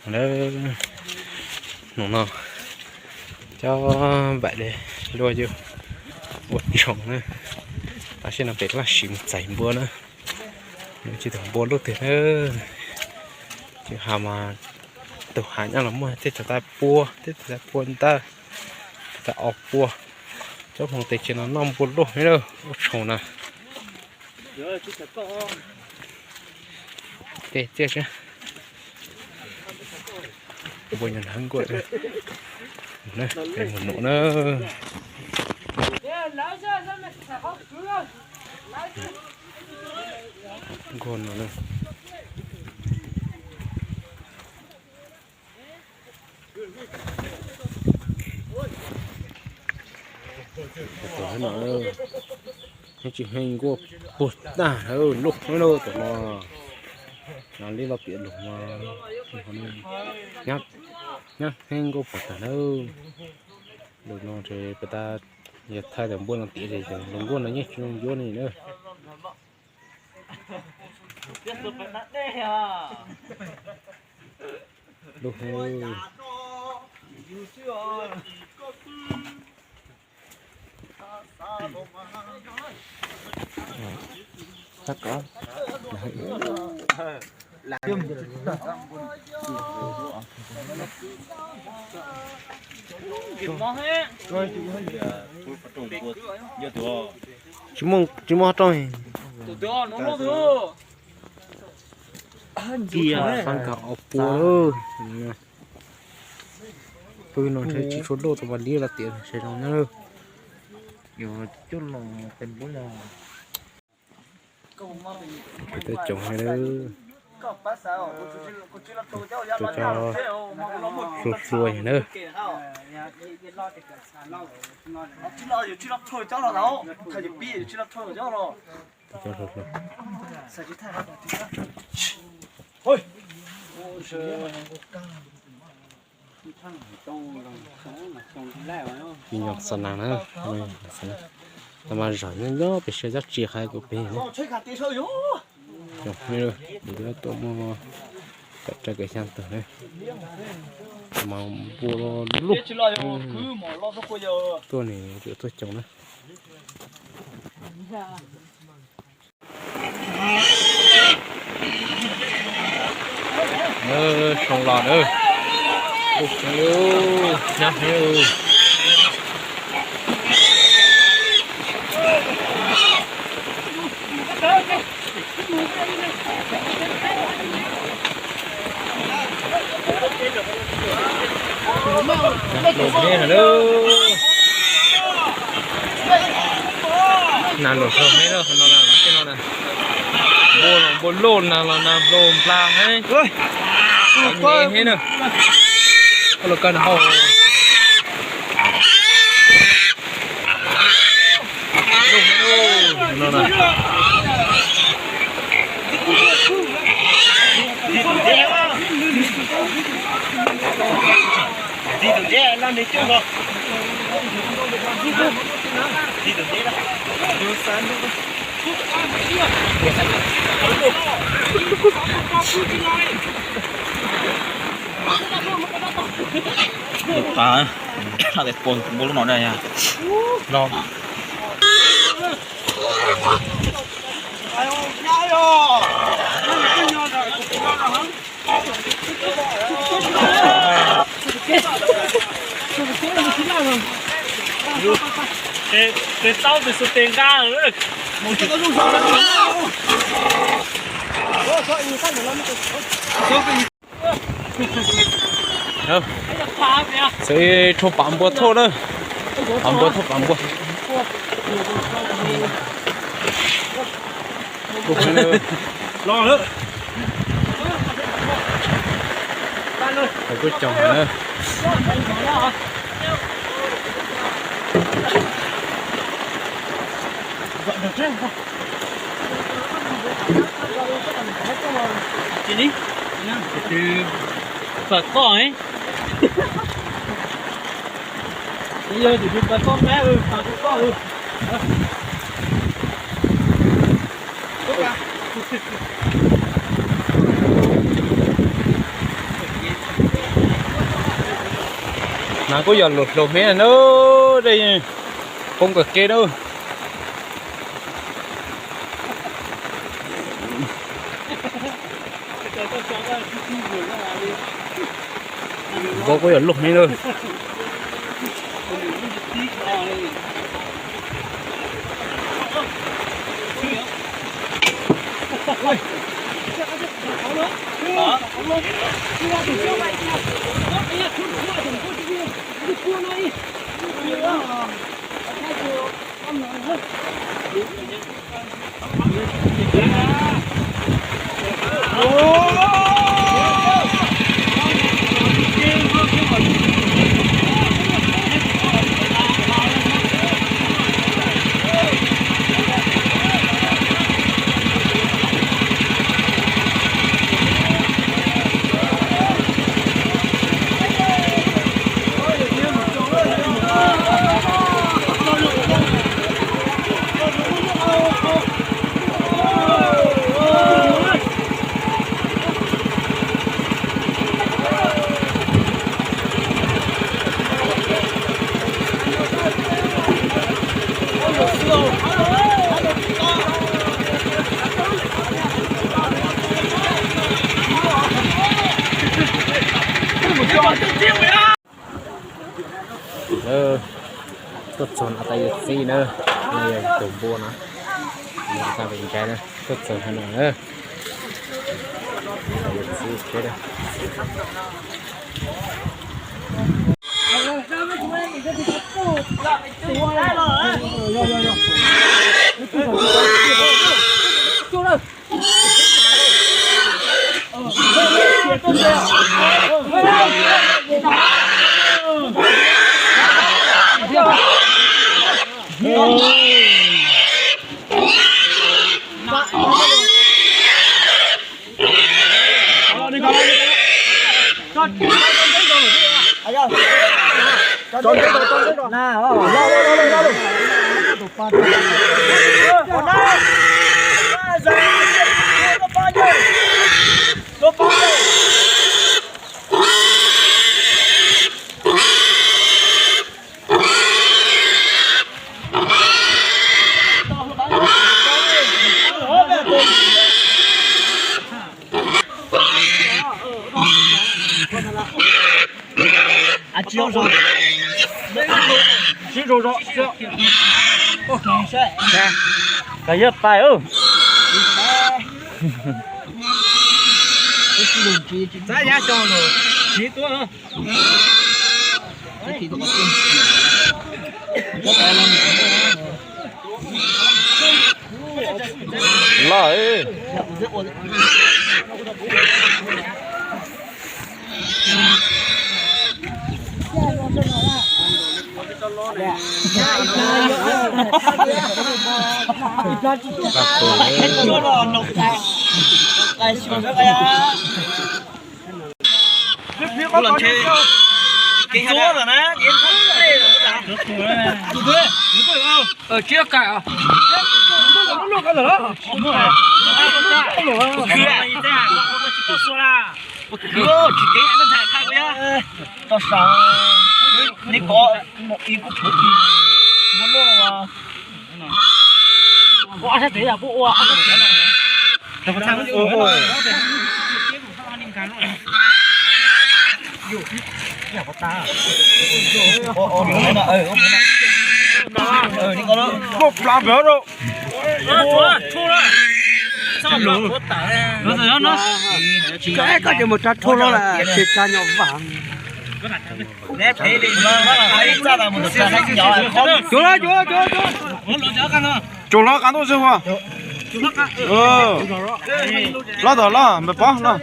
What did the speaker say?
Nawb, hnub no cov npaim li luaj yus ua tshoob na, tam sim no pem laj sim mus txais npua na, tsis tau npua luaj twg na, tsis has mas tus hav nyob los muaj tej txog tag pua, tej txog tag pua ntawd, txog tag ob pua, cov hmoov tes tsis no noj npua luaj li na, ua tshoob na. Tej txiaj tsi npua nyob nrad nkuaj, mus nuv na. Nkuaj no na. Tam no, tsis heev nkuaj puag tag lawm, luaj lawm tam no. Li los piav lus mas nyob heev nkuaj puag tag lawm. Lus no ces puas tas yog thaij tau npua no tiav ces lus nkuaj no yeej tsis zoo yuav li na. Lub hwv. Sab kov. Tsis muaj, tsis muaj rau. Cia, fab nkag ob pua. Pw no ntshe tsis tshua loj tus mas liab los tias ntshe zoo na. Yuav coj los tes npub yog. Peb tuaj coom li, tuaj coj hlua hlua yog na. Tsis nyob xa nas na, no mas zom nyob nyob pem siab cov tsis hais kuv pem na. Cov tuaj muaj pem rau kev xyaa tawg na, mas npua loj. Tuaj nim tuaj coom na. Soo los na. Nyob heev. Nas luam hlau heev no, no na, no na. Npua los npua loj, nas los nas hlau npla heev. Heev na. Koj los koj na hau. No na. Ua tas, tha tes pos npua lub no da. Los. Tes taub tes xu tes nqa. Xwb, rho pam npua thauj na. Pam npua thauj pam npua. Kuv kuj cog na. Pam koj, yog tus pam koj, pam koj. Kuj yog luj hlob heev na, dej poob kawg kev na. Vauv kuj yog luj heev na. Tuaj txog no tas yuav txiv na, no yog tus npua no, tas pem ntsa na, tuaj txog no na, tas yuav txiv tsheb na. Koj yog pais. Txav yav xyoo los tsis tuaj. Loj. Tsis teb ntshai thaij kuv yog tau sav, neb kov ib kuj tshuav tis npua luaj los. Ua sab tes yog puab ua. Muaj plav npawg rau. Koj ces mus tsa rhuav los lawm ces tsa nyom vam. Cuag los, cuag los, cuag los. Tsoom hlob qab ntuj xwb ua. Los tom los npawg Pob no.